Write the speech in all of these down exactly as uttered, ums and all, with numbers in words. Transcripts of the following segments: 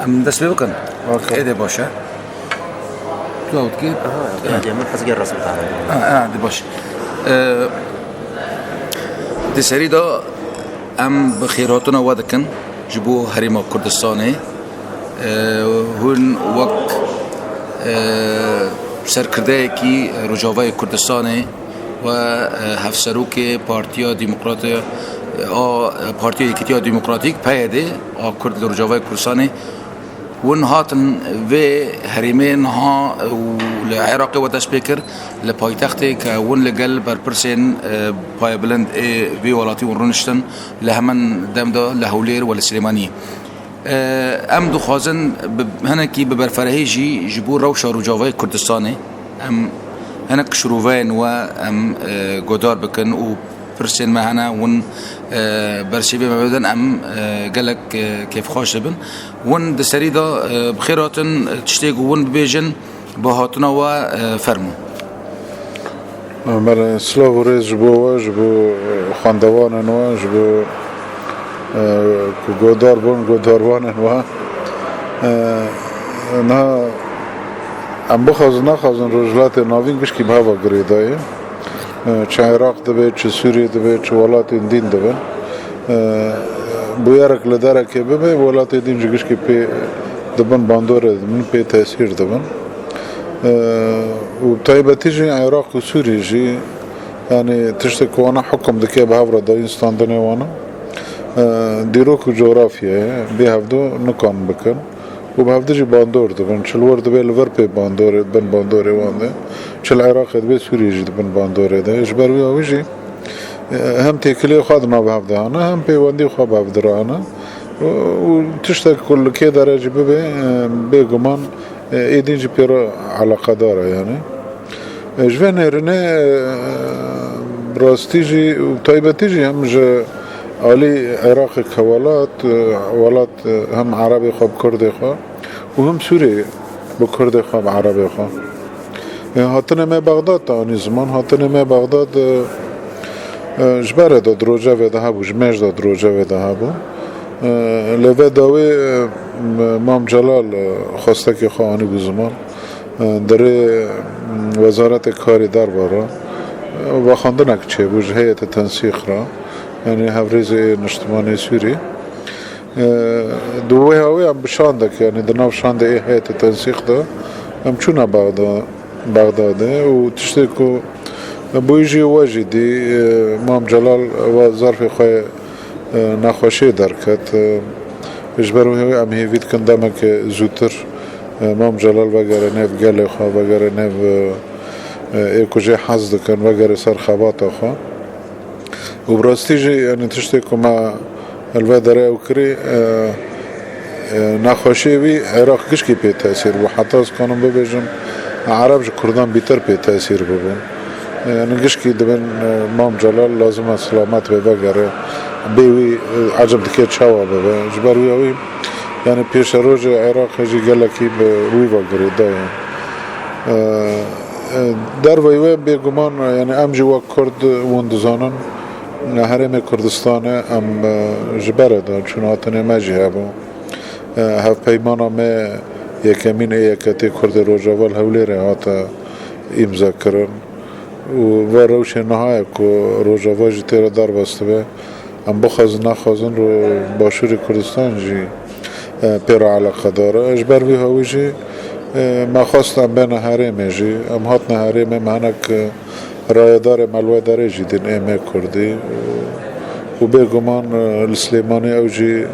Em dest pê bikin. Okey. Êdî baş e. Tu ew dikî? Aha, ya, min hezgê resim tane. Ha, ha, di baş. Ee, di serî de em bi xêrhatina we dikin ji bo Herêma Kurdistanê. Ee, hûn wek, ee, serkirdeyekî Rojavayê Kurdistanê we, ee, hevserokê Partiya Demokratê, ee, a, Partiya Yekîtiya Demokratîk, P Y D, a Kurd li Rojavayê Kurdistanê, hûn hatin vê herêmê niha û li Iraqê we dest pê kir, li paytextê ke hûn li gel berpirsên, e, payebilind ê vê welatî hûn rûniştin, li heman dem de li Hewlêr we li Silêmaniyê. E, em dixwazin bi, hinekî bi berferehî jî ji bo rewşa Rojavayê Kurdistanê em hinek şiroveyên we em, e, guhdar bikin û pirsên me hene, hûn, e, bersîvê me bidin, em, e, gelek, e, kêfxweş dibin. Hûn di serî de, e, bi xêr hatin, tiştê ku hûn bibêjin, bi hatina we, e, fermû. Belê, silav û rêz ji bo we, ji bo, e, xwendevanên we, ji bo, e, ku guhdar bûn, guhdarvanên we. E, niha em bixwazin, nexwazin Rojhilatê Navîn gişkî bi heva girêdayî. E, çi Iraq dibe, çi Sûriyê dibe, çi welatên dîn dibe. E, bûyerek li derekê bibe, welatê dîn ji gişkî pê dibin bandorê dibin, pê tesîr dibin. E, û bi taybetî jî Iraq û Sûriyê jî, yanî tiştek ku wana hukum dike bi hev re dayîn standinê wana. E, dîrok û cografya ye, bê hevdu nikan bikin. Û bi hevdu jî bandor dibin. Çi li wir dibe li vir pê bandorê, bin bandorê wan de. Çi li Iraqê dibe Sûriyê jî dibin bandorê de. Ji ber wî awî jî, e, hem têkiliyê xwe di nav hev de hene, hem pêwendî xwe bi hev de re hene. Û, û tiştek ku li kê dere jî bibe, e, bêguman, e, êdîn jî pê re eleqedar e yanî. E, ji vê nêrînê, e, bi rastî jî û taybetî jî hem ji alî Iraqê ke welat, e, welat, e, hem Erebê xwe bi Kurdê xwe û hem Sûriyê bi Kurdê xwe bi Erebê xwe. E, hatinê me Bexdad de anî ziman, hatinê me Bexdad, e, e, ji berê de di rojevê de hebû, ji mêj de di rojevê de hebû. E, lê vê dawî, e, Mam Celal, e, xwestekê xwe anîbû ziman. Di rê Wezaretê Karê Derve re vexwendinek çêbû ji heyetê tensîq re, yanî hevrêzê ê niştimanê Sûrî. Di wê hawê em bi şandek, yanî di nav şandê ê heyetê tensîq de em çûne Bexda-, Bexdadê û tiştê ku bûyî jî we jî dî, Mam Celal we zarfê xwe nexweşiyê derket. Ji ber wê em hêvî dikin demeke zûtir Mam Celal vegere nêv gelê xwe, vegere nêv ê ku jê hez dikin, vegere ser xebata xwe. Û bi rastî jî, yanî tiştê ku me li vê derê ew kirî, nexweşiyê wî Iraq gişkî pê tesîr bû. Heta ez kanim bibêjim, Ereb ji Kurdan bîtir pê tesîr bibûn. Yanî gişkî dibin, e, Mam Celal lazim e silamet be vegere. Bê wî, e, ecib dike çawa bibe. Ji ber wî ewî, yanî pêşerojê Iraqê jî gelekî bi wî ve girêdayî. E, e, derveyî wê bêguman, yanî em jî wek Kurd hûn dizanin, herêmê Kurdistanê em, e, ji berê de çûn hatinê me jî hebû. E, hevpeymana me yekemîn ê yeketê Kurdê Rojava li Hewlêrê hate îmza kirin. Û va rewşê niha ye ku Rojava jî tê re derbas dibe. Em bixwazin nexwazin ro-, Başûrê Kurdistan jî, e, pê re eleqedar e. Ji ber vî hawî jî, e, me xwest em bêne herêmê jî. Em hatine herêmê, me hinek, e, rayedarê me li wê derê jî dîn ê me Kurdî. Û bêguman, e, li Silêmanî ew jî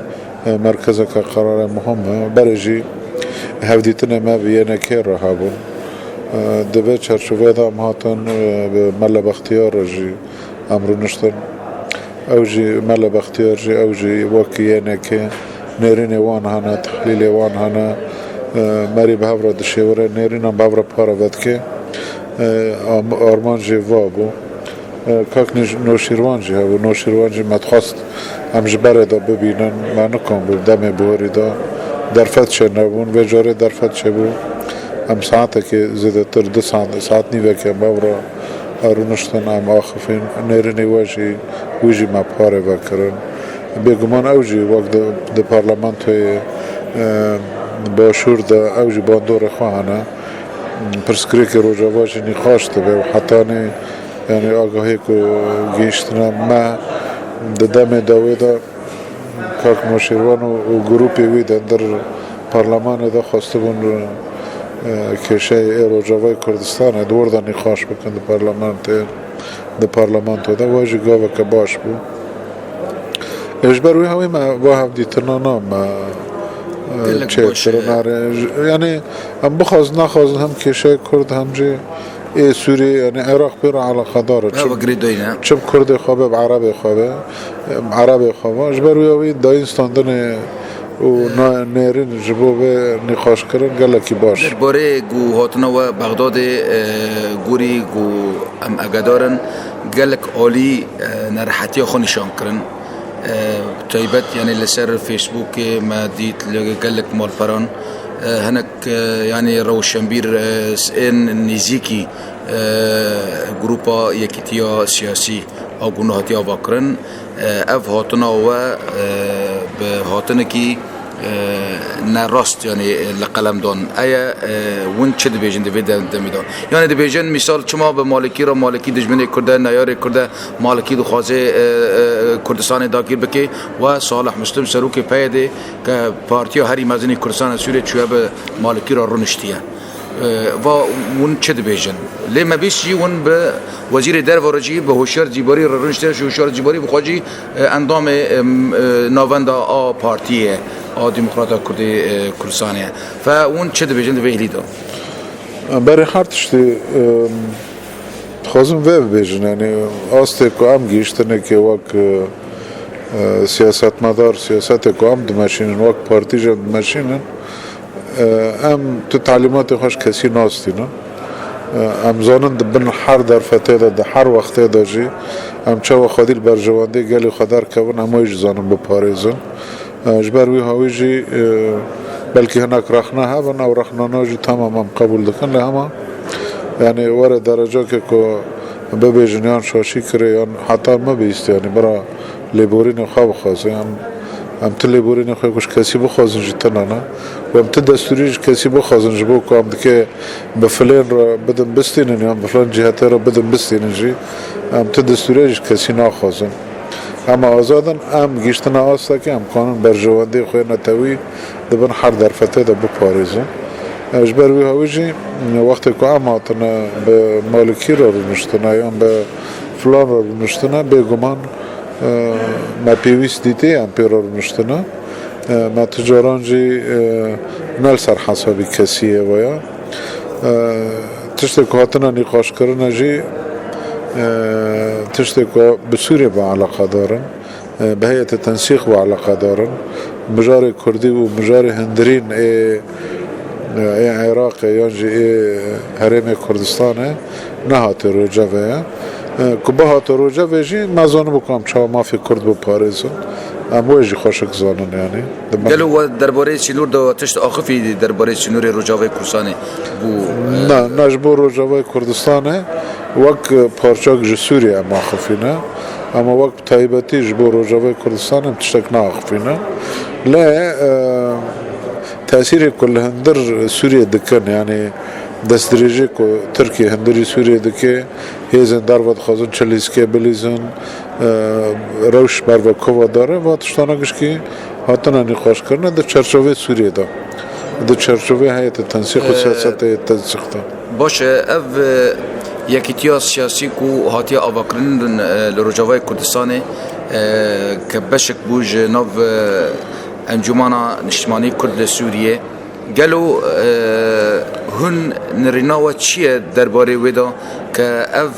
e, merkezeke qerare muhim e. Berê jî hevdîtinê me bi Y N K re hebûn. E, di vê çarçoveyê de em hatin, e, bi Mele Bextiyar re jî em rûniştin. Ew jî, Mele Bextiyar jî, ew jî wek Y N K nêrînê wan hene, tehlîlê wan hene. E, merî bi hev re dişêwire, nêrînan bi hev re pare vedike. E, am-, armanc jê va bû. E, Kak Nîj-, Noşîrwan jî hebû. Noşîrwan jî me dixwest em ji berê de bibînin. Me nikan bû demê borî de derfet çênebûn. Vê carê derfet çêbû. Em saetekê zêdetir du saet, saet nîvekê em ew re rûniştin, em axifîn. Nêrînê we jî, wî jî me parê vekirin. Bêguman ew jî wek di, di parlamentoyê, e, Başûr de ew jî bandorê xwe hene. Pirsgirêkê Rojava jî nîqaş dibe û hetanî, yanî agahiyê ku gihîştine me di demê dawê de Kak Noşîrvan û, û grûpê wî di hundir parlemanê de xwestibûn, e, kêşeyê ê Rojavayê Kurdistanê di wir de nîqaş bikin di parlamentê, di parlamento de. Wa jî gaveke baş bû. E, ji ber wî hewî me va hevdîtina na me, e, Gelek çêkirin. Baş e. Are, j-, yanî em bixwazin, nexwazin hem kêşeyê Kurd hem jî ê Sûriyê, yanî Iraq pê re eleqedar e. Çi, girêdayî ne? Çi bi Kurdê xwe be, bi Erebê xwe be, bi Erebê xwe be. Ji ber wî hewî dayîn standinê û na-, nêrîn ji bo vê nîqaşkirin gelekî baş. Derbarê ku hatina we Bexdadê, e, gorî ku em agahedar in, gelek alî, e, nerehetiya xwe nîşan kirin. E, taybet, yanî li ser Facebookê me dît li gelek malperan, e, hinek, e, yanî rewşenbîr, e, ên nêzîkî, e, grûpa Yekîtiya Siyasî a ku hatiye avakirin, e, ev hatina we, e, bi hatinekî, e, ne rast, yanî, e, li qelem dan. Eye, e, hûn çi dibêjin di vê de-, demê de? Yanî dibêjin, mîsal, çima bi Malikî re, Malikî dijminê Kurd e, neyarê Kurd e, Malikî dixwaze, e, e, Kurdistanê dagîr bike, we Salih Muslim, serokê P Y D'ê, ke partiya herî mezin ê Kurdistanê Sûriyê çûye bi Malikî re rûniştiye. E, va hûn çi dibêjin? Lê me bîst jî hûn bi Wezîrê Derve re jî, bi Hoşyar Cîbarî re rûniştiye, ji Hoşyar Cîbarî bi xwe jî, e, endamê, em, e, navenda a partiyê ye, a Demokrata Kurdê, e, Kurdistanê ye. Fe hûn çi dibêjin di vê hilî de? Berê her tiştî, em, dixwazim vê bibêjin, yanî astê ku em gihîştinekê wek, e, e, siyasetmedar, siyasetê ku em dimeşînin, wek partî jî em dimeşînin, e, em tu talîmatê xwe ji kesî nastînin. E, em zanin di bin her derfetê de, di her wextê de jî em çawa xwedî li berjewendê gelê xwe derkevin, em wê jî zanin biparêzin. E, ji ber wî hawî jî, e, belkî hinek rexne hebin, ew rexnana jî temam em qebûl dikin, lê hema, yanî were derecakê ku bibêjin yan şaşî kirê yan heta me bihîst, yanî bira lêborînê xwe bixwaze. Em, em ti lêborînê xwe ku ji kesî bixwazin jî tune ne. Û em ti destûrî ji kesî bixwazin ji bo ku em dikê bi filên re bidin bistînin yan bi filan cihetê re bidin bistînin jî, em ti destûrê jî ji kesî naxwazin. Em azad in, em gihîştine astekê, em kanin berjewendiyê xwe netewî di bin her derfetê de biparêzin. E, ji ber wî hewî jî, wextê ku em hatine bi Malikî re rûniştine yan bi filan re rûniştine, bêguman, e, me pêwîst dîtî em pê re rûniştine. E, me tu caran jî, e, ne li ser hesabî kesî ye veya. E, tiştê ku hatine nîqaşkirine jî, e, tiştê ku bi Sûriyê ve eleqedar in, e, bi heyetê tensîq ve eleqedar in. Mijarê Kurdî û mijarê hundirîn ê, ê Iraqê yan jî ê Herêmê Kurdistanê nehate rojevê ye. E, ku bihate rojevê jî me zanibû ku em çawa mafê Kurd biparêzin. Em wê jî xweşik zanin, yanî. Di me- Gelo we derbarê sînor de tişt axifî derbarê sînorê Rojavayê Kurdistanê bû? Na, na ji bo Rojavayê Kurdistanê wek parçak ji Sûriyê em axifîne. Ama wek bi taybetî ji bo Rojavayê Kurdistanê em tiştek naaxifîne. Lê, e, tesîrê ku li hundir Sûriyê dikin, yanî destdirêjê ku Tirkiye hundirî Sûriyê dike, hêzên derve dixwazin çi lîstikê bilîzin, e, rewş berve kova dare, va tiştana gişkî hatine nîqaşkirine di çerçovê Sûriyê de, di çerçovê heyetê tensîq û Ee, siyasetê tensîq de. Baş e, ev, e, yekîtiya siyasî ku hatiye avakirin, e, li Rojavayê Kurdistanê, e, ke beşek bû ji nav, e, Encûmana Niştimanî Kurd li Sûriyê. Gelo, e, hûn nirîna we çi ye derbarê wê de ke ev,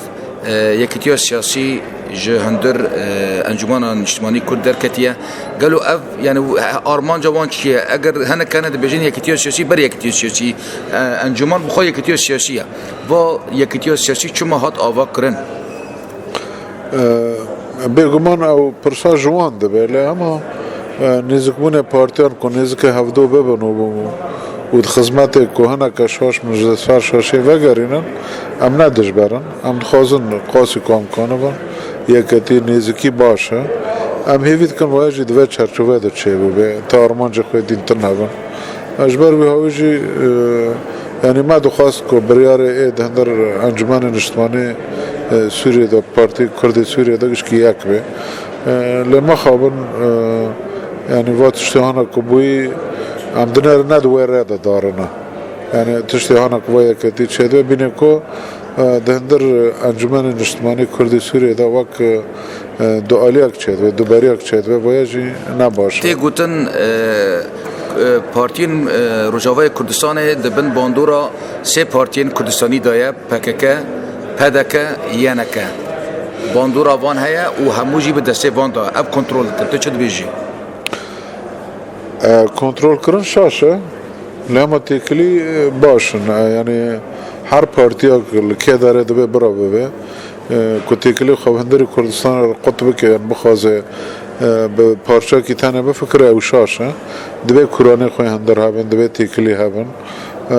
e, yekîtiya siyasî ji hundir, e, Encûmana Niştimanî Kurd derketiye? Gelo ev, yani, armanca wan çi ye? Eger hinek hene dibêjin yekîtiya siyasî, ber yekîtiya siyasî, e, encûman bi xwe yekîtiya siyasî ye. Va yekîtiya siyasî çima hat ava kirin? E, bêguman ew pirsa ji wan dibe, lê hema, e, nêzikbûnê partiyan ku nêzikê hevdo bibin û, û di xizmetê ku hineke şaş min ji ser şaşê vegerînin, em ne dijber in. Em dixwazin qasî ku em kanibin, yeketî, nêzikî baş e. Em hêvî dikin waya jî di vê çerçoveyê de çêbibe. Ti armancê xwe dîn tune bin. Ji ber wî hawî jî, e, yanî me dixwest ku biryarê ê di hundir Encûmenê Niştimanî, e, Sûriyê de, Partî Kurdê Sûriyê de gişkî yek be. E, lê mixabin, e, yanî va tiştê hana ku bûyî, em dinêrin ne di wê rê de darine. Yanî tiştê hana ku va yeketî çêdibe, bînê ku, e, di hundir Encûmenê Niştimanî Kurdê Sûriyê de wek, e, e, dualiyek çêdibe, duberiyek çêdibe, vaya jî ne baş e. Tê gotin, e, e, partiyên, e, Rojavayê Kurdistanê di bin bandora sê partiyên Kurdistanî de ye, P K K, P D K, Y N K. Bandora van heye û hemû jî bi destê van de. Ev kontrol dikin. Tu çi dibêjî? E, kontrolkirin şaş e. Lê hema têkilî, e, baş in. E, yanî her partiyek li kê derê divê bira bibe. E, ku têkilî xwe bi hundirî Kurdistanê re qut bike yan bixwaze, e, bi parçekî tenê bifikire, ew şaş e. Divê kuranê xwe hundir hebin, divê têkilî hebin. E,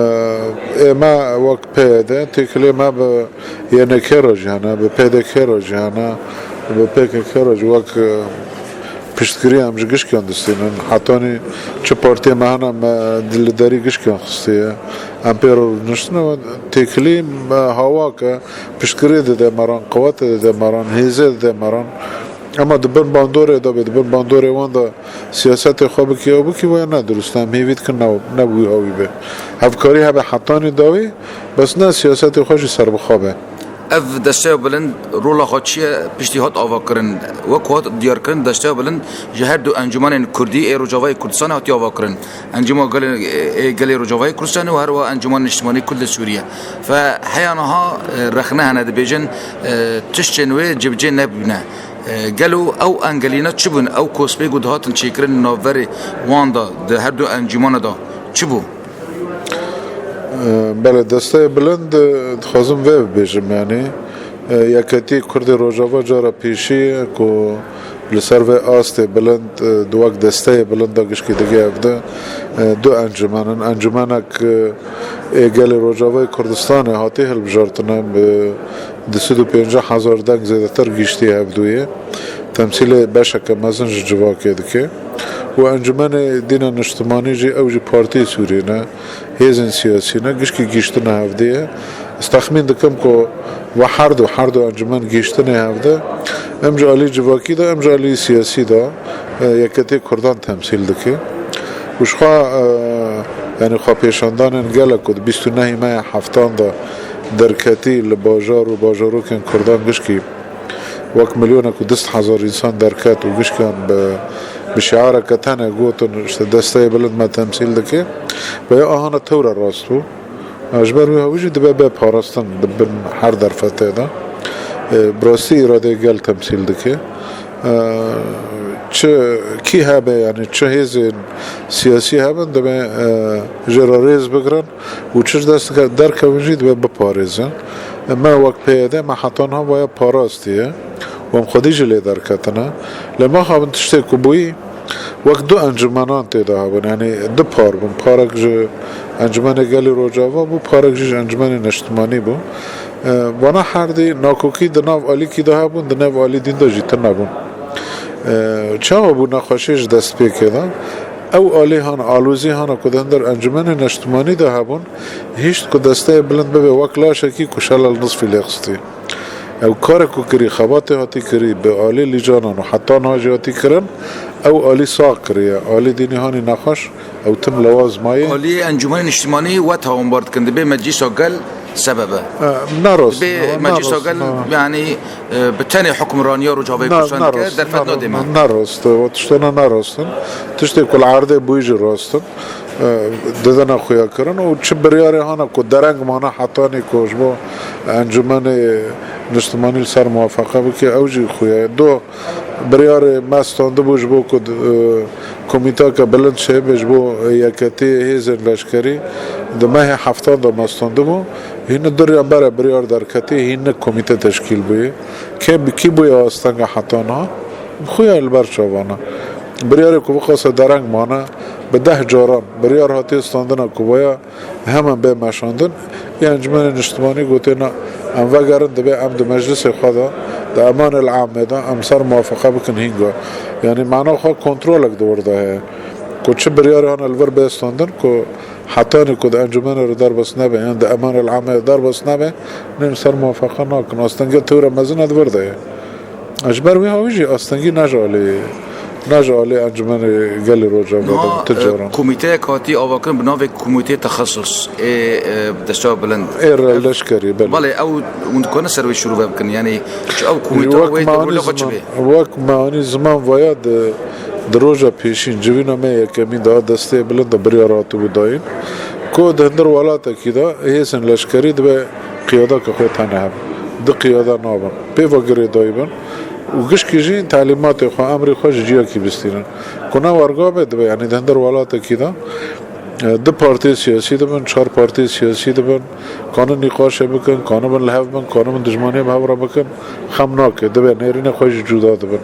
ê me wek P Y D, têkilê me bi Y N K re jî hene, bi P D K re jî hene, bi P K K re jî wek, e, piştgirî em ji gişkiyan distînin. Hetanî çi partiyê me hene, me di li derî gişkiyan xistiye. Em pê re rûniştine, têkilî me hawak e, piştgirî dide me ran, qewete dide me ran, hêzê dide me ran. Ema di bin bandorê de be, di bin bandorê wan de siyasetê xwe bikî, ew bikî, waya ne dirust e. Em hêvî dikin ne, ne bi wî hawî be. Hevkarî hebe hetanî dawî, bes ne siyasetê xwe jî serbixwe be. Ev desteya bilind rola xwe çi ye piştî hat avakirin? Wek ku hat diyarkirin, desteya bilind ji her du encûmenên kurdî ê Rojavayê Kurdistanê hatiye avakirin. Encûma Gelê, ê Gelê Rojavayê Kurdistanê û her wiha Encûmena Niştimanî Kurd li Sûriye. Fe heya niha, e, rexne hene dibêjin, e, tiştên wê cibicê nebûne. E, gelo ew engelîna çi bûn? Ew kospê ku dihatin çêkirin navberê wan de, di her du encûmana de çi bû? E, belê, desteyê bilind, e, dixwazim vê bibêjim, yanî, e, Yeketî Kurdê Rojava cara pêşî ye ku li ser vê astê bilind, e, di wek desteyê bilind de gişkî digihevde, e, du encûmen in. Encûmenek, e, ê Gelê Rojavayê Kurdistanê hatî hilbijartine, bi du sed û pêncî hezar deng zêdetir gihîştî hevdûyê. Temsîlê beşeke mezin ji civakê dike. Û Encûmenê Dîna Niştimanî jî, ew jî partiyê Sûrî ne, hêzên siyasî ne, gişkî gihîştine hevdê ye. Ez texmîn dikim ku ve her du, her du encûmen gihîştinê hevde, em ji alî civakî de, em ji alî siyasî de, e, yeketê Kurdan temsîl dike. Û ji xwe, e, yanî xwepêşandanên gelek ku di bîst û nehê meya heftan de derketî, li bajar û bajarokên Kurdan gişkî wek milyonek û du sed hezar însan derket û gişkan bi, bi şiareke tenê gotin, işte, desteyê bilind me temsîl dike. Veya ahana tewra rast bû. Ji ber wî hewî jî dibe bê parastin di bin her derfetê de. E, bi rastî îradeyê gel temsîl dike. E, çi kî hebe, yanî çi hêzên siyasî hebin, dibe, e, jê re rêz bigrin. Û çi ji dest dike-, derkevin jî divê biparêzin. Me wek P Y D me heta niha vaya parastiye û em xwedî jî lê derketine. Lê mixabin tiştê ku bûyî wek du encûmenan tê de hebûn, yanî du par bûn. Parek ji Encûmenê Gelê Rojava bû, parek jî ji Encûmenê Niştimanî bû. E, vana herdî nakokî di nav alîkî de hebûn, di nav alî dîn de jî tune bûn. E, çawa bû nexweşî ji destpêkê de? Ew alî han, alozî hana ku di hundir Encûmenê Neştimanî de hebûn, hişt ku desteyê bilind bibe wek laşekî ku şele li nisfî lê xistî. Ew karek ku kirî, xebatê hatî kirî, bi alî lîcanan û heta niha jî hatî kirin, ew alî sax kiriye. Alî dînî hanî nexweş, ew tim lewaz mayî. Alî Encûmenê Niştimanî we tawanbar dikin, dibê Meclîsa Gel sebeb e. E, ne rast, Dibê ne, ne Meclîsa rast, Gel, ne. yanî, e, bi tenê hukmraniya Rojavayê Na, Kurdistanê ne dike, rast, derfet ne nadê me. rast, ne rast. O tiştana ne rast in. Tiştê ku li erdê bûyî jî rast in. E, didine xuya kirin û çi biryarê hana ku dereng mane hetanî ku ji bo Encûmenê Niştimanî li ser muwafeqe bike, ew jî xuya ye. Do biryarê me standibû ji bo ku, e, komîteke bilind çêbe ji bo yeketî hêzên leşkerî. Di mehê heftan de me standibû. Hîn diriya bere biryar derketî, hîn komîte teşkîl bûye. Kê bi kî bûye astenga heta niha? Xuya li ber çavana. Biryarê ku biqase dereng mane, bi deh caran biryar hatiye standina ku vaya hemen bê meşandin. Yê Encûmenê Niştimanî gotiye, na, em vegerin, divê em di meclisê xwe de, di emanê li amê de em ser muwafeqe bikin hînga. Yanî mana xwe kontrolek di wir de heye. Ku çi biryarê hane li vir bê standin ku hetanî ku di encûmenê re derbas nebe, yan di emanê amê re derbas nebe, nên ser muwafaqa nakin. Astengê tewre mezin e di vir de ye. Ji ber wî hawî jî astengî ne ji alî, ne ji alî Encûmenê Gelê Rojava de Niha, tu e, caran. Komîteyek hatî avakirin bi navê Komîteyê Texesus ê, e, Destya Bilind. Ê re leşkerî, belê. Belê, ew hûn dikarin ser wê şirove bikin. Yanî, çi ew komîte Wek wê di manî rolê xwe çi ziman, bê? Wek manî ziman vaya di, di roja pêşîn, civîna me yekemîn de a Desteyê Bilind de biryar hatibû dayîn. Ku di hundir welatekî de hêzên leşkerî dibe qiyadeke xwe tene hebin. Di qiyada nabin. Pê ve girêdayî bin. Û gişkî jî telîmatê xwe, emrê xwe ji ciyakî bistînin. Ku ne werga be dibe, yanî di hundir welatekî de, e, du partiyê siyasî dibin, çar partiyê siyasî dibin, kanin nîqaşê bikin, kanibin li hev bin, kanibin dijmaniyê bi hev re bikin, xem nake, dibe nêrînê xwe jî cuda dibin.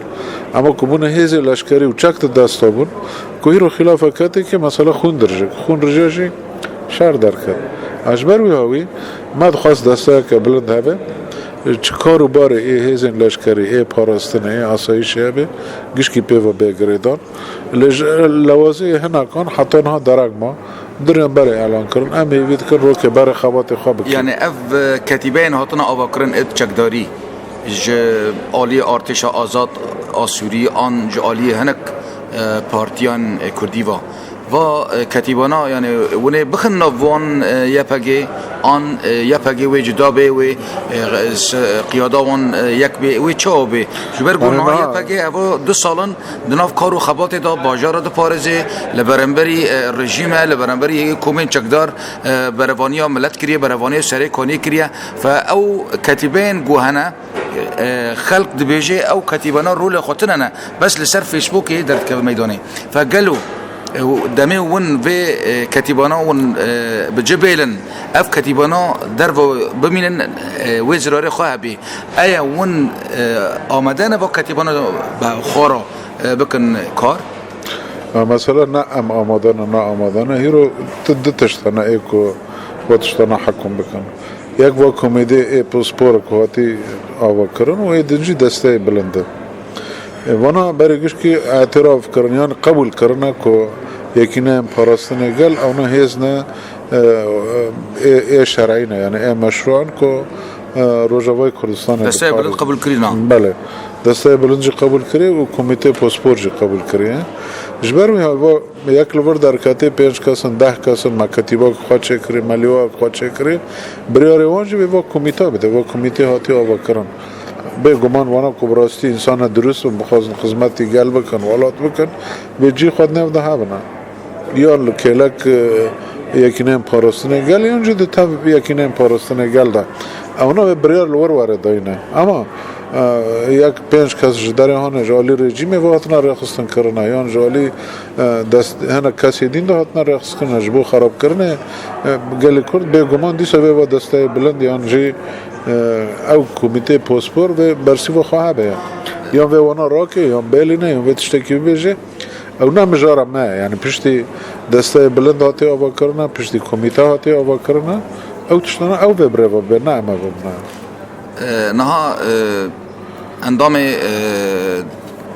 Ema ku bûne hêzê leşkerî û çek di dest de bûn, ku hîro xîlafa ketê ke mesela xûn dirjik, xûn rije jî şer derket. A ji ber wî hawî me dixwest desteyeke bilind hebe, çi kar û barê ê hêzên leşkerî, ê parastinê, ê asayîşê hebe, gişkî pê ve bê girêdan. Lê ji lewazeyê hinekan heta niha dereng ma. Diriyan berê elan kirin. Em hêvî dikin rokê berê xebatê xwe bikin. Yanî ev, e, ketîbeyên hatine avakirin ê çekdarî ji aliyê Artêşa Azad a Sûrî an ji aliyê hinek, e, partiyan, e, Kurdî va. Va, e, ketîbana, yanî, winê bixin nav wan, e, Y P G, an, e, Y P G wê cuda bê, wê, e, se-, qiyada wan, e, yek bê, wê çawa bê? Ji ber ku Yanî niha niha Y P G evo du sal in di nav kar û xebatê de bajara diparêzê, li beramberî, e, rejîm e, li beramberî komên çekdar, e, berevaniya milet kiriye, berevaniya Serê Kaniyê kiriye. Fe ew ketîbeyên ku hene, e, xelk dibêje ew ketîbana rolê xwe tune ne, bes li ser Facebookê derdikeve meydanê. Fe gelo, e, demê win vê, e, ketîbana win, e, bi cih bêlin, ev ketîbana derve bimînin, e, wê zirarê xwe hebê. Eya win, e, amade ne va ketîbana bi xwe re, e, bikin kar? E, mesela ne em amade ne, ne amade ne. Hîro tu du tişt hene ê ku va tiştana hekûm bikin. Yek va komîtê ê pisporek ku hatî avakirin û ê din jî desteyê bilind e. E, vana berê gişkî îtiraf kirin, yan qebûl kirine ku yekîneyên parastinê gel ewna hêz ne, e, ê, ê şerî ne, yani ê meşrû in ku, e, Rojavayê Kurdistanê Desteyê bilind diparêzin. Qebûl kirî ne? Belê. Desteyê bilind jî qebûl kirî û komîtê pispor jî qebûl kirî. Ji ber wî hal va Yek li vir derketê pênc kes in, deh kes in, me ketîbek xwe çêkirî, me lîwayek xwe çêkirî. Biryarê wan jî vê va komîta bide, va komîtê hatiye avakirin. Bêguman wana ku bi rastî însanê dirust in, bixwazin xizmetî gel bikin, welat bikin, vê cî xwe di nêv de hebine. Yan li kêlek, e, yekîneyên parastinê gel, yan jî di tev yekîneyên parastinê gel de. Ewna vê biryar li wir were dayîne. Ema, e, yek pênc kes ji derê hane ji alî rejîmê ve hatine rêxistin kirine, yan ji alî e, dest, hinek kesê dîn de hatine rêxistkirine ji bo xerabkirinê, e, gelê Kurd. Bêguman dîsa vê va desteyê bilind yan jî, e, ew komîtê pospor vê bersîva xwe hebe ya. Yan vê wana rake, yan bêlîne, yan vê tiştekî bibêje. Ew ne mijara me ye. Yani piştî desteyê bilind hatiye avakirine, piştî komîte hatiye avakirine, ew tiştana ew vê birêve bibe, ne em ê vebine. E, niha, e, endamê, e,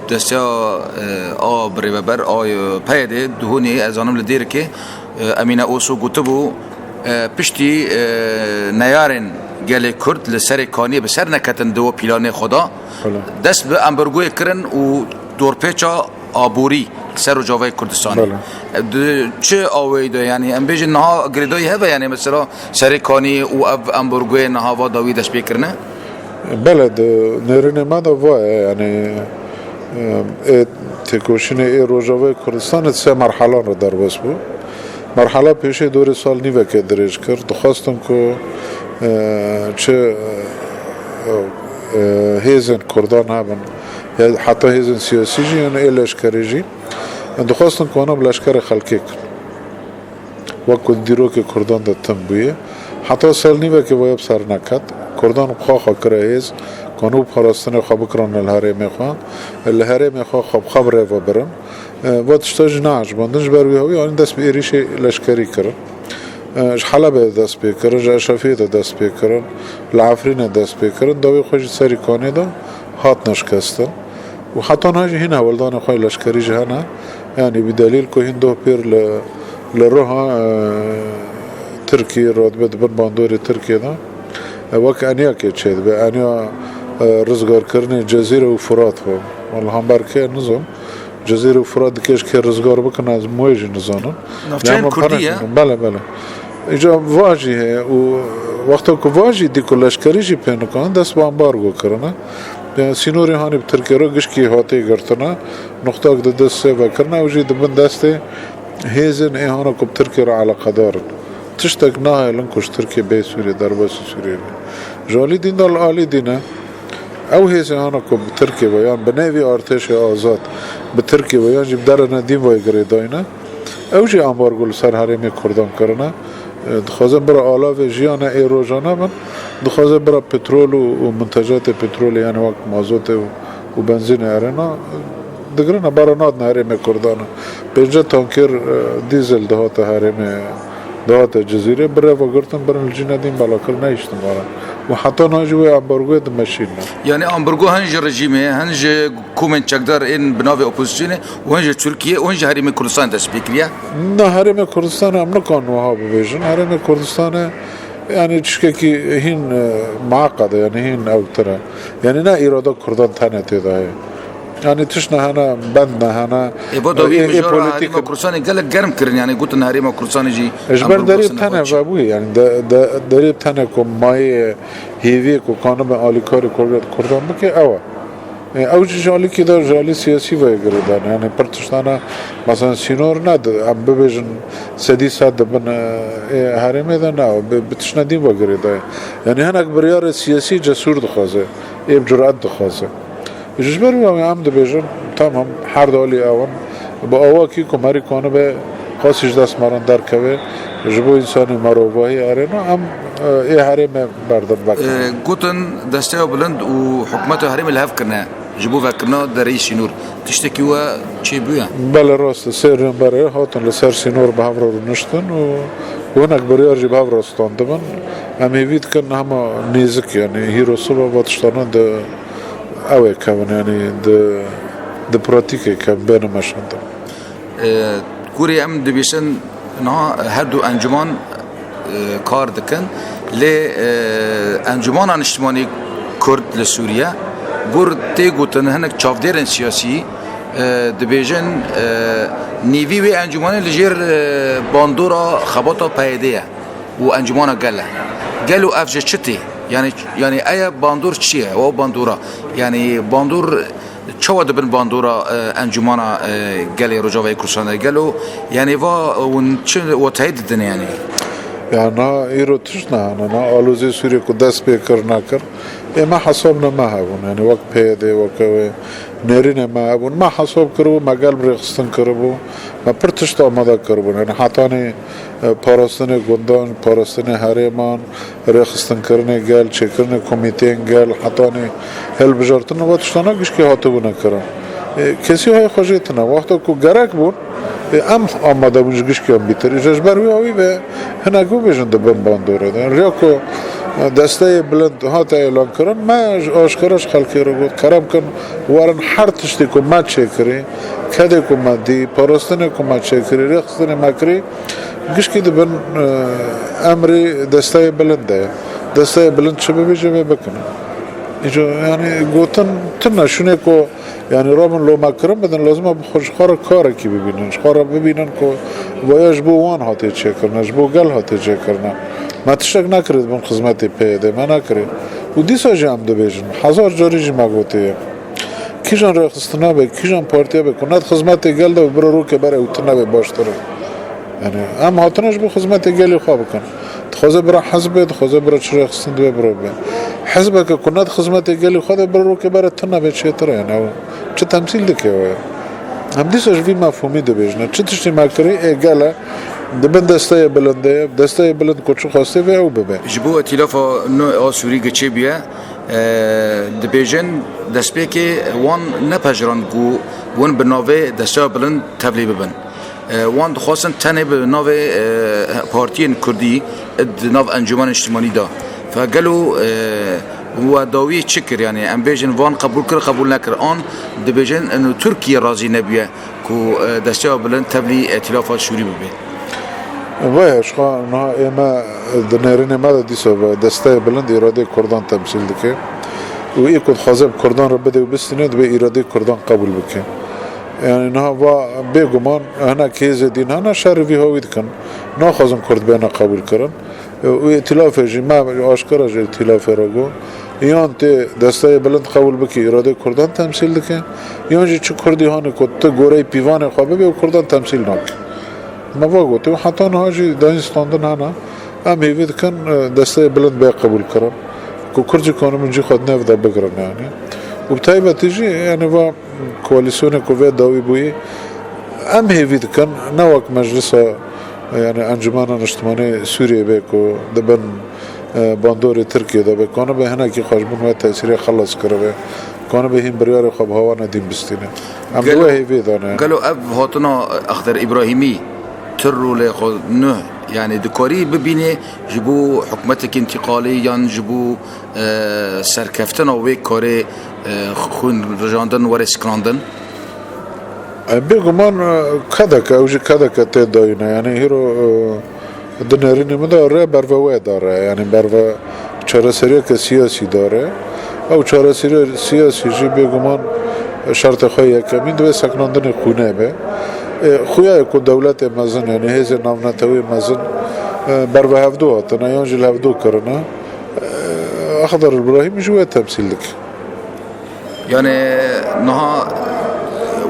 desteya, e, a birêveber, a, e, P Y D'ê, duhunî, ez zanim li Dêrikê, e, Emîne Oso gotibû, e, piştî, e, neyarên gelê Kurd li Serê Kaniyê bi ser neketin di we pîlanê xwe de, Belê. dest bi ambargoyê kirin û dorpêça aborî ser Rojavayê Kurdistanê. Belê. Di çi awayî de, yanî em bêjin niha girêdayî heve, yanî mesela Serê Kanî û ev ambargoyê niha va dawî dest pê kirine? Belê, di nêrînê me de va ye, yanî, e, ê têkoşînê ê Rojavayê Kurdistanê di sê merhelan re derbas bû. Merhela pêşê dorê sal nîvekê dirêj kir. Dixwestin ku, e, çi, e, e, hêzên Kurdan hebin, ya heta hêzên siyasî jî, yan ê leşkerê jî, dixwestin ku wana bi leşkerê xelkê kin. Wek ku di dîrokê Kurdan de tim bûye. Heta sal nîvekê vaya bi ser neket. Kurdan bi xwe xwe kire hêz, ku wana û parastinê xwe bikirane li herêmê xwe. Li herêmê xwe xwe bi xwe bi rê ve birin. E, va tişta jî neecibandin, ji ber wî hewî anîn dest bi êrîşê leşkerî kirin. E, ji Helebê dest pê kirin, ji Eşrefiyê de dest pê kirin, li Efrînê dest pê kirin, dawî xwe jî Serê Kanê de hatine şikestin. Û heta niha jî hîn hewldanê xwe yê leşkerî jî hene. Yanî bi delîl ku hîn doh pêr li, li Ruha, e, Tirkiyê radibe di bin bandorê Tirkiyê de, e, wek eniyekê çêdibe, eniya, e, rizgarkirinê Cezîre û Furat be. Wela hember kê nizam. Cezîre û Furat dikê ji kê rizgar bikin, ez wê jî nizanim. Navçeyên Lê hema Kurdî ye? Pere bele, bele. Îca va jî heye û wexta ku va jî dî ku leşkerî jî pê nikan, dest bi ambargo kirine. Yani sînorê hanî bi Tirkiyê re gişkî hatê girtine, nuxtak di dest sê vekirine, ew jî di bin destê hêzên ê hana ku bi Tirkiyê re eleqedar in. Tiştek nahêlin ku ji Tirkiyê bê Sûriyê, derbasî Sûriyê be. Ji alî dîn de li alî dîne, ew hêzên hana ku bi Tirkiyê ve yan bi nêvî artêşê azad bi Tirkiyê ve yan jî bi derene dîn ve girêdayî ne, ew jî ambargo li ser herêmê Kurdan kirine. Dixwaze bira alavê jiyana ê roja nebin, dixwaze bira petrol û, û mintecatê petrolê, yani wek mazotê û, û benzînê erêna, digirine, bara nadine herêmê Kurdan. Pêncî tanker, e, dîzel dihate herêmê, dihate Cizîrê, bi rêve girtin, birin li cînedîn bela kir, nehiştin bara. Û heta niha jî wê ambargoyê dimeşînin. Yani ambargo hin ji rejîmê, hin ji komên çekdar ên bi navê opozisyonê û hin ji Tirkiye û hin ji herêmê Kurdistanê dest pê kiriye? Na, herêmê Kurdistanê em nikan wiha bibêjin. Herêmê Kurdistanê, yani tiştekî hîn, e, mueqqed e, yani hîn ewtir e. Yani ne îrada Kurdan tenê tê de heye. Yani tişt ne hene, bend ne hene. Ê, va dawî Ê, ê, mijara polîtîk Herêma Kurdistanê gelek germ kirin, yani gotin Herêma Kurdistanê jî Ji ber derê tenê vebûyî, yani de, de, derê tenê ku mayê hêviyê ku kanibe alîkarê Kurd-, Kurdan bike, ew e. E, ew jî ji alîkî de, ji alî siyasî ve girêdan. Yani pir tiştana, mesela sînor ne di, em bibêjin sedî sed di bin, e, ê herêmê de ne, bi, bi tiştine dîn ve girêdaye. Yani hinek biryarê siyasî cesûr dixwaze, ê bi curet dixwaze. Ji ber wî em dibêjin, tamam, her du alî ew in, bi awakî ku merî kanibe qasî ji dest me re derkeve, ji bo însanê mirovahî erêna, em, e, ê herêmê berdim vekin. E, gotin Desteya Bilind û hikûmeta herêmê li hev kirine ji bo vekirina dereyî sînor. Tiştekî we çêbûye? Belê, rast e. Sê rênberê hatin li ser sînor bi hev re rûniştin û hinek biryar jî bi hev re standibin. Em hêvî dikin hema nêzik, yani hîro siba va tiştana di ew ê kevin, yani di, di pratîkê kevin, bêne meşandin. E, kurê em dibêjin niha her du encûman, e, kar dikin. Lê, e, Encûmana Niştimanî Kurd li Sûriye, gur tê gotin hinek çavdêrên siyasî, e, dibêjin, e, nîvî wê encûmanê li jêr, e, bandora xebata P Y D ye û Encûmana Gel e. Gelo ev ji çi tê? Yani, yani eye bandor çi ye? O bandora, yani bandor çawa dibin bandora, e, Encûmana, e, Gelê Rojavayê Kurdistanê? Gelo, yani va, e, hûn çi wetayê didin yani? Ya na îro tişt nehene, na alozê Sûriyê ku dest pê kir nekir, ê me hesab ne me hebûn. Yani wek P Y D, wek ew ê nêrînê me hebûn. Me hesab kiribû, me gel bi rêxistin kiribû, me pir tişt amade kiribûn. Yani hetanî, e, parastinê gundan, parastinê herêman, rêxistinkirinê gel, çêkirinê komîteyên gel, hetanî hilbijartin, va tiştana gişkî hatibûne kirin. E, kesî hay xwe jê tine. Wexta ku gerek bûn, e, em amade bûn ji gişkiyan bîtir. Îja ji ber wî awî ve hinek bibêjin di bin bandorê de. Riya ku, e, Desteyê Bilind hate êlan kirin, me ji aşkere ji xelkê re got, kerem kin, werin her tiştê ku me çêkirî, kedê ku me dî, parastinê ku me çêkirî, rêxistinê me kirî, gişkî di bin, e, emrê Desteyê Bilind de ye. Desteyê Bilind çi bibêje, vê bikin. Îca, yani, gotin tune, şûnê ku, yani, rabin lomekirin bidin, lazim e bi xwe ji xwe re karekî bibînin. Ji xwe re bibînin ku vaya ji bo wan hatiye çêkirine, ji bo gel hatiye çêkirine. Me tiştek nekirê di bin xizmetê P Y D, me nekirê. Û dîsa jî em dibêjin, hezar carî jî me gotiye. Kîjan rêxistina be, kîjan partiya be, ku ne di xizmetê gel de be, bira rokê bere ew tune be baştir e. Yani, em hatine ji bo xizmetê gelê xwe bikin. Dixwaze bira hizb be, dixwaze bira çi rêxistin dibe, bira be. Hizbeke ku ne di xizmetê gelê xwe de, bira rokê bere tune be çêtir e. Yani, ew çi temsîl dike we? Em dîsa ji vî mefhûmî dibêjine. Çi tiştî me kirî, ê gel e, di bin Desteyê Bilind de ye, Desteyê Bilind ku çi xwestê vê ew bibe. Ji bo îtîlafa nû a Sûrî giçê bûye, e, dibêjin destpêkê wan nepejirand ku hûn bi navê Desteya Bilind tevlî bibin. E, wan dixwestin tenê bi navê, e, partiyên kurdî di nav Encûmena Niştimanî de. Fe gelo, e, We dawî çi kir? Yani em bêjin van qebûl kir, qebûl nekir. An dibêjin eno Tirkiye razî nebûye ku, e, Desteya Bilind tevlî îtîlafa Sûrî bibe. Vay, ji xwe niha ême di nêrînê me de dîsa ve Desteya Bilind îradeyê Kurdan temsîl dike. Û ê ku dixwaze bi Kurdan re bide û bistîne, divê îradeyê Kurdan qebûl bike. Yani niha va bêguman hinek hêzê dîn hene şerî vî hawî dikin. Naxwazin Kurd bêne qebûl kirin. Û îtîlafê jî me aşkera ji îtîlafê re got. Yan tê Desteya Bilind qebûl bike, îradeyê Kurdan temsîl dike, yan jî çi Kurdî hanê ku tu goreyê pîvanê xwe bibê û Kurdan temsîl nake. Me va gotê û heta niha jî dayîn standin hene. Em hêvî dikin, e, Desteya Bilind bê qebûl kirin. Ku Kurd jî kanibin cî xwe di nêv de bigirin yani. Û bi taybetî jî yani va koalîsyonê ku vê dawî bûyî, em hêvî dikin, ne wek Meclisa, yani Encumena Niştimanî Sûriyê be ku di bin, e, bandorê Tirkiyê de be, kanibe hinekî xwe ji bin wê tesîrê xelas kiribe, kanibe hîn biryarê xwe bi hawana dîn bistîne. Em li Gelo, wê hêvî de ne. Gelo ev hatina Exder Îbrahîmî tu rolê xwe nuh, yani dikarî bibînê ji bo hikûmetekî întîqalî yan ji bo, e, serkeftina wê karê, e, xwîn rijandin were sikinandin? E, bêguman, e, kedeke, ew jî kedeke tê dayîne. Yani hîro, e, di nêrînê min de rê berve wê dare. Yani berve çareseriyeke siyasî dare. Ew çareseriya siyasî jî bêguman şertê xwe yekemîn divê sekinandinê xwînê be. E, xuya ye ku dewletê mezin, yani hêzên navneteweyê mezin, e, berve hevdu hatine, yan jî li hevdu kirine. E, Exder Îbrahîm jî wê temsîl dike. Yani niha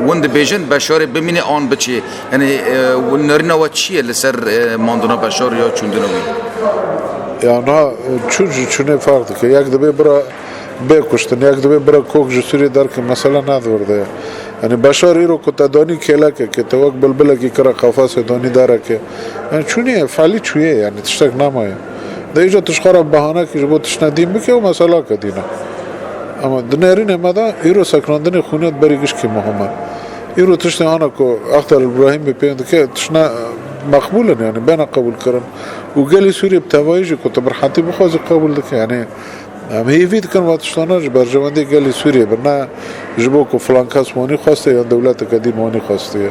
win dibêjin Beşarê bimîne an biçê. Yani, e, win nerîna we çi ye li ser, e, mandina Beşar ya çûndina wî? Ya niha, e, çû ji çûnê ferq dike. Yek dibê bira bê kuştin, yek dibê bira kok ji Sûriyê derke, mesele ne di vir de ye. Yani Beşar îro ku te danî kêlekekê, te wek bilbilekî kira qafasê danî dereke. Yani çûnî ye, felî çûye, yani tiştek nemaye. De îca tu ji xwe re behanekî ji bo tiştine dîn bike û meselake dîn e. Ama di nêrînê me de îro sekinandinê xwînê di berî gişkî muhim e. Îro tiştê hana ku Exder Îbrahîmî pê dike, tiştine meqbûl in, yani bêne qebûl kirin. Û gelê Sûriyê bi tevayî jî ku tu bi rehetî bixwazî qebûl dike. Yani em hêvî dikin va tiştana ji berjewendiyê gelê Sûriyê bin, ne ji bo ku filan kes wanî xwestiye yan dewleteke dîn wanî xwestiye.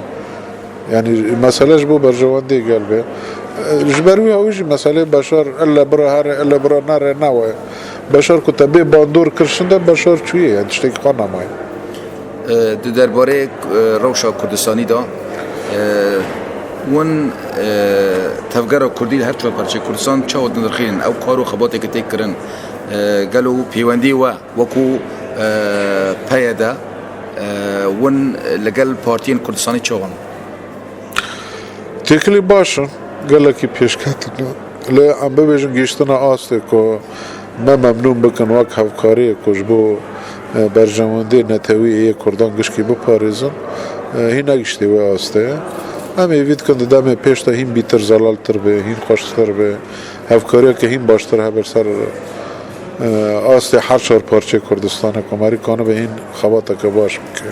Yani mesele ji bo berjewendiyê gel be. E, ji ber wî hawî jî meselê Beşar elle bira here, elle bira nere ne we. Beşar ku te bê bandor kir şinde Beşar çûye, yani tiştekî xwe nemaye. E, di derbarê, e, rewşa Kurdistanî de, e, win, e, tevgera Kurdî li her çar parçeyê Kurdistan çawa dinirxînin? Ew kar û xebatê ke tê kirin, e, gelo pêwendiyê we wekû, e, P Y D, e, win li gel partiyên Kurdistanî çawa ne? Têkilî baş in, gelekî pêşketin. Lê em bibêjin gihîştine astê ku me memnûn bikin wek hevkariyê ku ji bo, e, berjewendiyê netewî yê Kurdan gişkî biparêzin, e, hîn negihîştê wê astê. Em hêvî dikin di demê pêş de hîn bîtir zelaltir be, hîn xweştir be, hevkariyeke hîn baştir hebe ser, e, astê her çar parçeyê Kurdistanê ku merî kanibe hîn xebateke baş bike.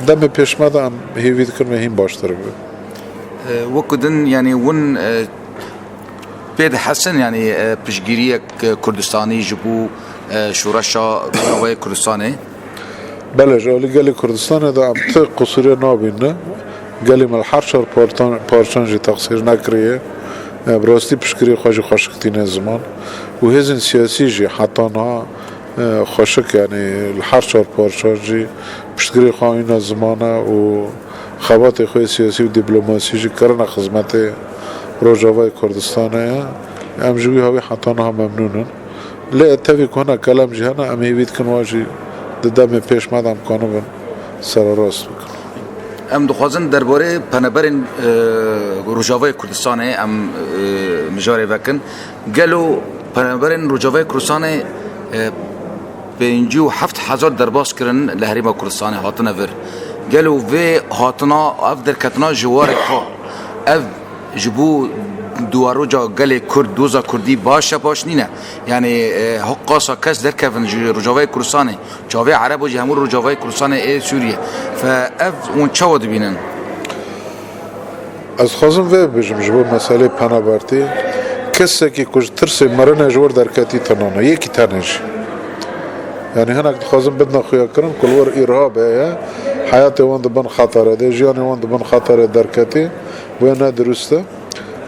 Demê pêş me de em hêvî dikin me hîn baştir bibe. E, wekî din, yanî win, e, pê dihesin, yanî, e, piştgiriyek, e, Kurdistanî ji bo, e, şoreşa Rojavayê Kurdistanê? Belê, ji alî gelê Kurdistanê de em ti qusûrê nabînin. Gelê me li her çar partan-, parçan jî teqsîr nekiriye. E, bi rastî piştgiriyê xwe jî xweşik tîne ziman. Û hêzên siyasî jî heta niha e, xweşik, yanî li her çar parçan jî piştgirê xwe anîne zimane û xebatê xwe yê siyasî û dîplomasî jî kirine xizmetê Rojavayê Kurdistanê ye. Em ji wî hawî heta niha memnûn in. Lê tevî ku hinek kelem jî hene, em hêvî dikin wan jî di demê pêş me de em kanibin sererast bikin. Em dixwazin derbarê penaberên, e, Rojavayê Kurdistanê em, e, mijarê vekin. Gelo penaberên Rojavayê Kurdistanê, e, pêncî û heft hezar derbas kirin li Herêma Kurdistanê hatine vir. Gelo vê hatina, ev derketina ji warê xwe, ev ji bo duwaroca gelê Kurd, doza Kurdî baş e, baş nîne? Yanî, e, hiqasa kes derkevin ji Rojavayê Kurdistanê, çavê Erebo jî hemû Rojavayê Kurdistanê ê Sûriyê. Fe ev hûn çawa dibînin? Ez dixwazim vê bibêjim ji bo meselê penabertî. Kesekî ku ji tirsê mirinê ji wir derketî tune ne. Yekî tenê jî. Yanî hinek dixwazin bidine xuyakirin ku li wir îrhab heye, heyatê wan di bin xeterê de, jiyanê wan di bin xeterê derketî, wê ne dirust e.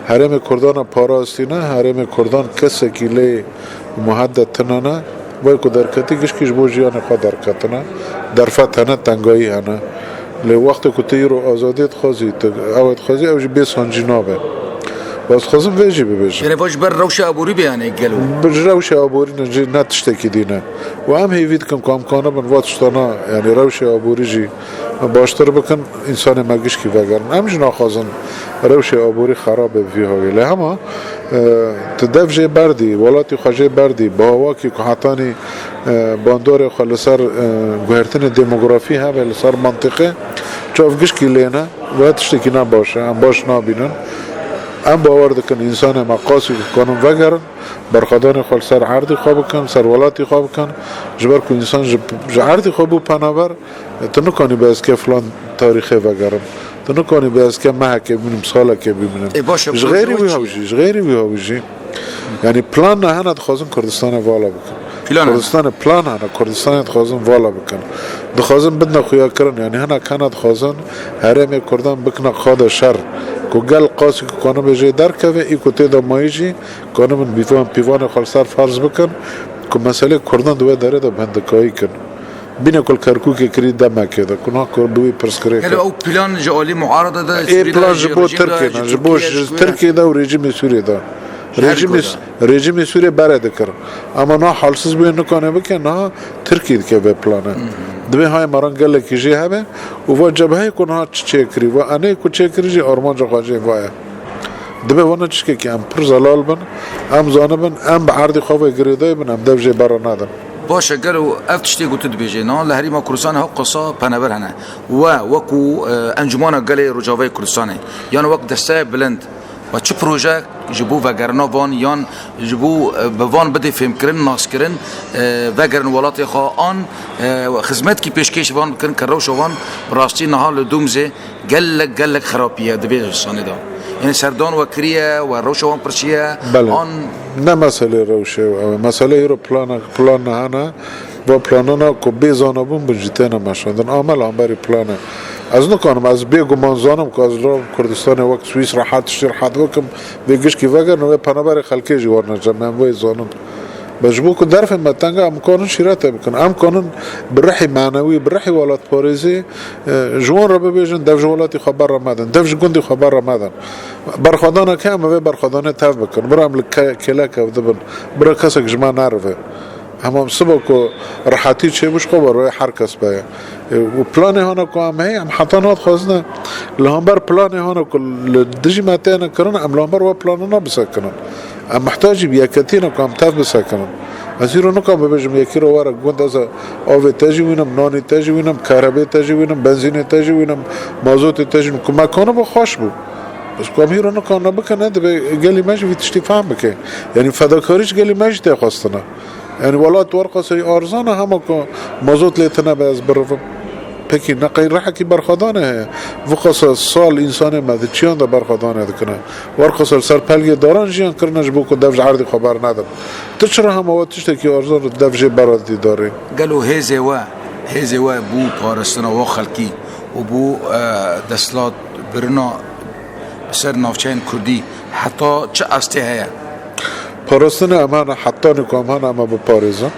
Herêmê Kurdan e parastî ne, herêmê Kurdan kesekî lê muheddet tune ne, vay ku derketî gişkî ji bo jiyanê xwe derketine, derfet hene, tengayî hene. Lê wextê ku tu îro azadiyê dixwazî, tu ew ê dixwazî, ew jî bê sancî nabe. Bes dixwazim vê jî bibêjim. Yanî va ji ber rewşa aborî be, yanî gelo? Bi ji rewşa aborî ne, jî ne tiştekî dî ne. Û em hêvî dikin ku em kanibin va tiştana, yanî rewşa aborî jî baştir bikin, însanê me gişkî vegerin. Em jî naxwazin rewşa aborî xerab be vî hawî. Lê hema, e, tu dev jê berdî, welatî xwe jê berdî, bi awakî ku hetanî, e, bandorê xwe li ser, e, guhertinê demografî hebe, li ser mentiqê, çav gişkî lê ne. Wê tiştekî ne baş e, em baş nabînin. Em bawer dikin însanê me qasî ku kanin vegerin, berxwedanê xwe li ser erdî xwe bikin, ser welatî xwe bikin. Ji ber ku însan ji, ji erdî xwe bû penaber, tu nikanî bi ez ke filan tarîxê vegerim. Tu nikanî bi ez ke mehekê bimînim, salekê bimînim. Ê, baş e, Ji xêrî wî hewjî, ji xêrî wî hewjî. Yanî plan ne hene dixwazin Kurdistanê vala bikin. Plan hene. Kurdistanê plan hene, Kurdistanê dixwazin vala bikin. Dixwazin bidine xuyakirin, yanî hinek hene dixwazin herêmê Kurdan bikine qada şer. Ku gel qasî ku kanibe jê derkeve, î ku tê de mayî jî kanibin bîvan, pîvanê xwe li ser ferz bikin, ku meselê Kurdan di wê derê de bi hindikayî kin. Bîne ku li Kerkûkê kirî demekê de, ku niha ku bi wî pirsgirêk Gelo e. Ew plan ji alî muarada de Ê Sûrî de, plan ji ji bo rejîm de, Tirkiyê ne, ji ji bo Tirkiyê, ji ji Tirkiyê de û rejîmê Sûriyê de. Her Rejîmê, du de. Rejîmê Sûriyê berê dikir. Ama niha halsiz bûye nikane bike, niha Tirkiyê dike vê planê. Divê hay maran gelekî jê hebe û va cebheyê ku niha çi çêkirî, va enê ku çêkirî jî armanca xwe jê va ye. Divê vana tiştekî em pir zelal bin, em zanibin, em bi erdê xwe ve girêdayî bin, em dev jê bera nadin. Baş e, gelo ev tiştê ku tu dibêjê, niha li Herêma Kurdistanê hewqasa penaber hene. We wekû, e, Encûmana Gelê Rojavayê Kurdistanê, yan wek desteya bilind, we çi proje ji bo vegerina van, yan ji bo, e, bi van bidê fêmkirin, naskirin, e, vegerin welatê xwe, an, e, xizmetkî pêşkêş van bikin, ke rewşa van bi rastî niha li Dumzê gelek, gelek xerapiye di vê zistanê de. Yanî serdan we kiriye, we rewşa wan pirsiye, Belê. an Ne meselê rewşê, e, mesele îro plan, plan hene. Va planana ku bê zanabûn bin jî têne meşandin. Ame li hemberî planê. Ez nikanim, ez bêguman zanim ku ez li Kurdistanê wek Swîsra hat tiştî rehet bikim, vê gişkî vegerin, wê penaberê xelkê jî werine cem, em wê zanin. Be ji bo ku derfên me teng e, em kanin şîretê bikin. Em kanin bi rihî manewî, bi rihî welatparêzî, e, ji wan re bibêjin, dev ji welatî xwe berre medin, dev ji gundî xwe berre medin. Berxwedanek heye, em ê vê berxwedanê tev bikin. Bira em li ke-, kêlek ev dibin. Bira kesek ji me nerive. Hema em siba ku rehetî çêbû ji xwe ber wê her kes beye. E, û planê hana ku em heye, em heta niha dixwazine li hember planê hana ku li dijî me têne kirin, em li hember we planana bisekinin. Em mihtacî bi yeketî ne ku em tev bisekinin. Ez îro nikan bibêjim yekî re were gund, ez ê avê te jî wînim, nanî te jî wînim, kerebê te jî wînim, benzînê te jî wînim, mazotê te jî wînim. Ku me kanibe xweş bû. Bes ku em îro nikan ne bikine, divê gelî me jî vî tiştî fehm bike. Yanî fedakarî ji gelî me jî tê xwestine. Yanî welat werqaseyî arzan e, hema ku mazot lê tune be ez birivim. Pekî ne qey rihekî berxwedanê heye. Viqasa sal însanê me di çiyan de berxwedanê dikine. Werqasa li ser pelgê daran jiyan kirine ji bo ku dev ji erdê xwe bernedin. Tu çira hema we tiştekî arzan dev jê bera dîdarê? Gelo hêzê we, hêzê we bû parastina we xelkî û bû, e, desthilat birina ser navçeyên kurdî heta çi astê heye? Parastina em hene, hetanî ku em hene, em ê biparêzin.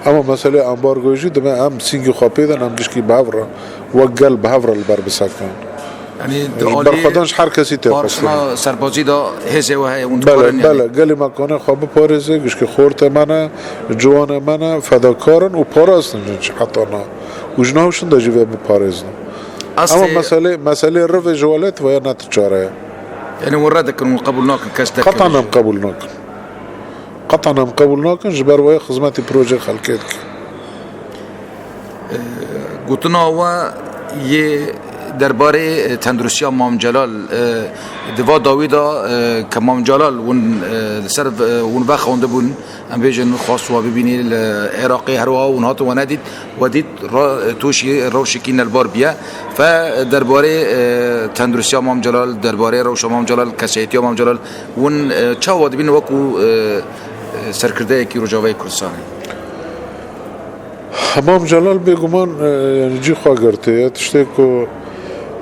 Ema meselê ambargoyê jî divê em sîngî xwe pê din, em gişkî bi hev re, wek gel bi hev re li ber bisekin. Yanî di alî Berxwedan ji her kesî tê xwestin. Parastina serbazî de hêzê we heye, hûn Belê, dikarin, yanî? Belê, gelê me kane xwe biparêze, gişkî xortê me ne, ciwanê me ne, fedakar in û parastin jin jî heta niha. Û ji nav şin de jî vê biparêzin. Ama Astê meselê, meselê rivê ji welêt ve ya ne ti çare ye. Yanî hûn red dikin, hûn qebûl nakin, kes Qetan derkeve. em qebûl nakin. Qetan em qebûl nakin, ji ber wê xizmetî projeyê xelkê dikin. E, gotina we yê derbarê, e, tenduristiya Mam Celal, e, di va dawî de, e, ke Mam Celal hûn, e, li ser, e, hûn vexwendibûn, em bêjin xwest we bibînî li Iraqê, her wiha hûn hatin we nedît, we dît ra-, tûşî rewşekî nelbar bûye. Fe derbarê, e, tenduristiya Mam Celal, derbarê rewşa Mam Celal, kesayetiya Mam Celal, hûn, e, çawa dibînin wekû, e, e, serkirdeyekî Rojavayê Kurdistanê? Mam Celal bêguman, e, yanî cî xwe girtiye. Tiştê ku,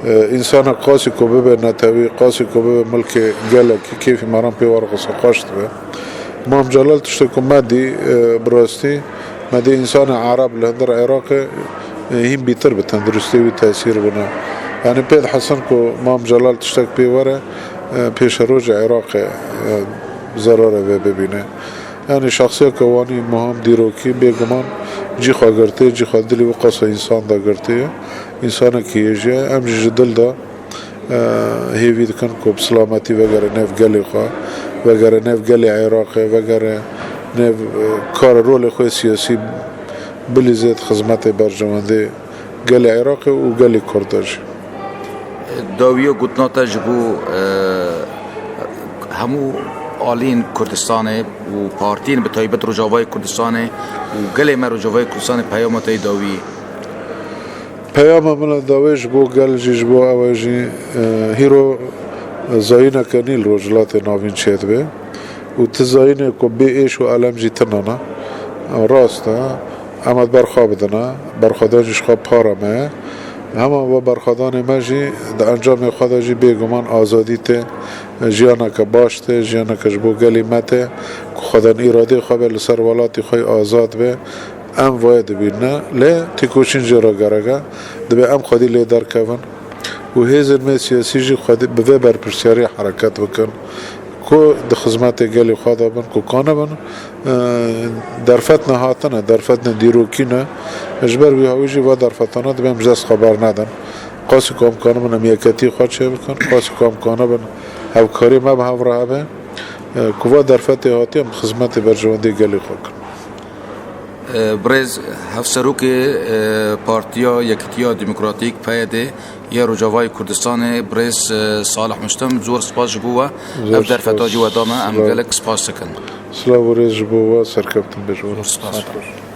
e, însana qasî ku bibe netewî, qasî ku bibe milkê gelekî, kêfî me re pê were qise xweş dibe. Mam Celal tiştê ku me dî, e, bi rastî, me dî însana Ereb li hundir Iraqê, e, hîn bîtir bi tenduristê wî tesîr bûne. Yanî pê dihesin ku Mam Celal tiştek pê were, e, pêşerojê Iraqê, e, zerare vê bibîne. Yanî şexsiyeke wanî muhim, dîrokî, bêguman cî xwe girtê, cî xwe dilî wî qasa însan de girtê ye. Însanekî hêjî ye. Em jî ji dil de, e, hêvî dikin ku bi silametî vegere nêv gelê xwe, vegere nêv gelê Iraqê, vegere nêv, e, kar rolê xwe siyasî bilîzê di xizmetê berjewendê gelê Iraqê û gelê Kurd de jî. Dawiya gotina te ji bo, e, hemû aliyên Kurdistanê û partiyên bi taybet Rojavayê Kurdistanê û gelê me Rojavayê Kurdistanê peyama te yê dawî? Peyama min a dawê ji bo gel jî, ji bo ew e jî, e, hîro zayîneke nî li Rojhilatê Navîn çêdibe û ti zayînê ku bê êş û elem jî tune ne. Rast e, em ê berxwe bidine, berxwedan jî ji xwe para me ye. Hema we berxwedanê me jî di encamê xwe de jî bêguman azadî tê, jiyaneke baş tê, jiyaneke ji bo gelî me tê, ku xwedên îradeyê xwe be, li ser welatî xwe yî azad be. Em vayê dibîne, lê têkoşîn jê re gerek e. Dibe em xwedî lê derkevin û hêzên me siyasî jî xwedî bi vê berpirsiyarî hereket bikin, ku di xizmetê gelê xwe de bin, ku kanibin, e, derfetine hatine, derfetine dîrokî ne. Ji ber wî hawî jî va derfetana dibe em ji dest xwe bernedin. Qasî ku em kanibin em yeketî xwe çêbikin, qasî ku em kanibin hevkarî me bi hev re hebe, e, ku va derfetê hatiye em xizmetê berjewendê gelê xwe kin. E, birêz Hevserokê, e, Partiya Yekitiya Demokratîk, P Y D, ya Rojavayê Kurdistanê, birêz, e, Salih Mustem, zor spas ji bo we. Zor Ev derfeta spas. Jî we da me, em Zor. Gelek spas dikin. Silav û rêz ji bo we, serkeftin be ji we. Zor spas. Spas.